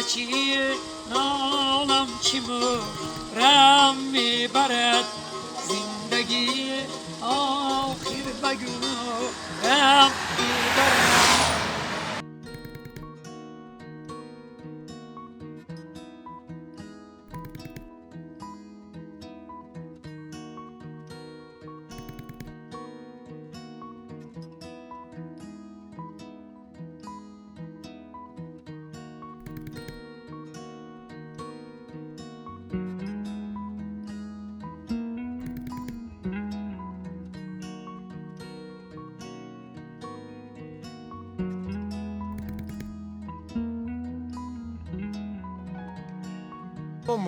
Чӣ налам, чӣ мӯрам мебарад зиндагӣ, охир ба гӯрам мебарад.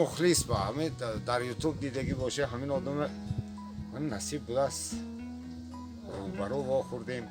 Мухлис ба ҳамин дар Ютуб дидагӣ боша, ҳамин одама насиб будааст, рӯбарӯ вохӯрдем.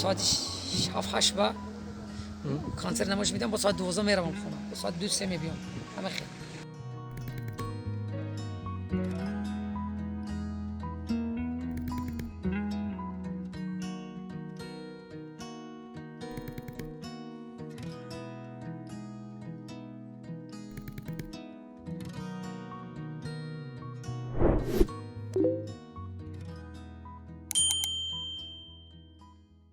Соати 7-8 ба консерт намоиш медиҳам, бо соати 12 меравам хона, бо соати 2-3 мебиём. Ҳама хел.